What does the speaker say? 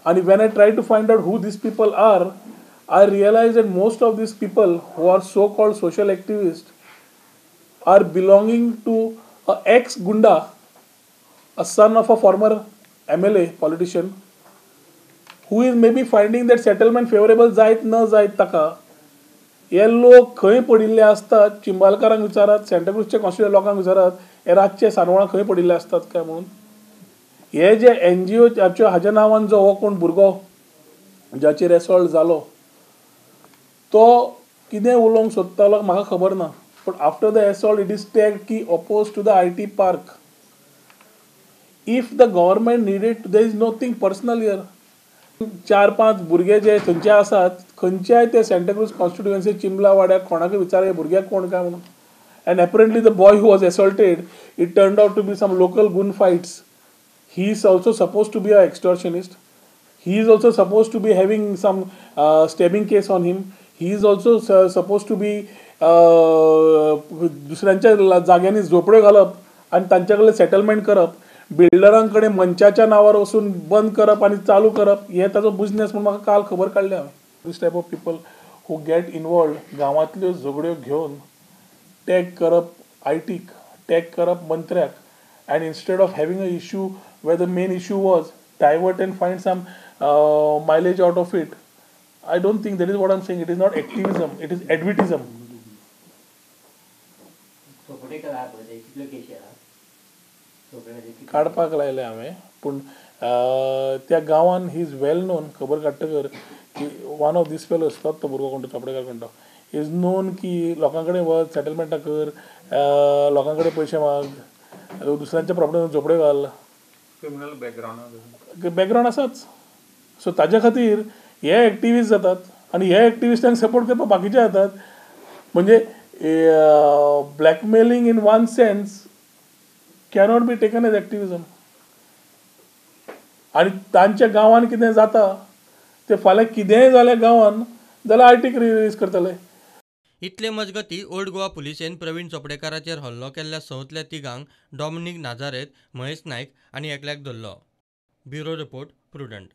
आनी when I try to find out who these people are, I realize that most of these people who are so called social activist are belonging to a ex goonda, a son of a former MLA politician, who is maybe finding that settlement favourable जायत न जायत ताका. हे लोक खंय पडिल्ले आसतात चिंबालकारांक विचारात, सँताक्रूजच्या कॉन्स्टिट्युएंट लोकांक विचारात, हे रातचे सांजवेळा खंय पडिल्ले आसतात काय म्हणून. हे जे एनजीओ हाज्या नांवान जो हो कोण भुरगो जाचेर एसॉल्ट जालो तो कितें उलोवंक सोदतालो म्हाका खबर ना, पूण after the assault it is tag की oppose to the IT park. If the government needed, there is nothing personal here. 4-5 भुरगे जे थंयचे आसात खंयच्याय ते सँताक्रूज कॉन्स्टिट्युएन्सी चिंबला वाड्यार कोणाकूय विचार हे भुरग्याक कोण काय म्हणून. And apparently the boy who was assaulted, it turned out to be some local gun fights. He is also suppose to be a extortionist, he is also suppose to be having some stabbing case on him, he is also suppose to be दुसऱ्यांच्या जाग्यांनी झोपड्यो घालप आनी तांच्या कडल्यान settlement करप, बिल्डरां कडेन मनशाच्या नांवार वचून बंद करप आनी चालू करप, हे ताचो बिजनेस म्हूण म्हाका काल खबर काडली हांवें. This type of people who get involved गांवांतल्यो झगड्यो घेवन टॅग करप आयटीक, टॅग करप मंत्र्याक, and instead of having a issue where the main issue was divert and find some mileage out of it. I don't think that is what I am saying. It is not activism, it is advertism. काडपाक लायलें हांवें, पूण त्या गांवान he is well known. खबर काडटकर की one of these fellows, तोच तो भुरगो कोण तो चोपडेकार कोण तो, is known की लोकां कडेन वच, सेटलमेंटां कर, लोकां कडेन पयशे माग, दुसऱ्यांच्या प्रॉब्लम झोपड्यो घाल. क्रिमिनल बॅकग्रावंड आसाच. सो ताज्या खातीर हे एक्टिविस्ट जातात आनी हे एक्टिविस्टांक सपोर्ट करपाक बाकीचे जातात. म्हणजे blackmailing in one sense cannot be taken as activism. आनी तांच्या गांवान कितें जाता ते फाल्यां कितेंय जालें गांवान जाल्यार आयटीक रिलीज करतले. इतले मजगती ओल्ड गोवा पुलिसेन प्रवीण चोपडेकाराचेर हल्लो केल्ल्या 6 तिगांक डॉमिनीक नाझारेत, महेश नायक आनी एकल्याक धरलो. Bureau report, Prudent.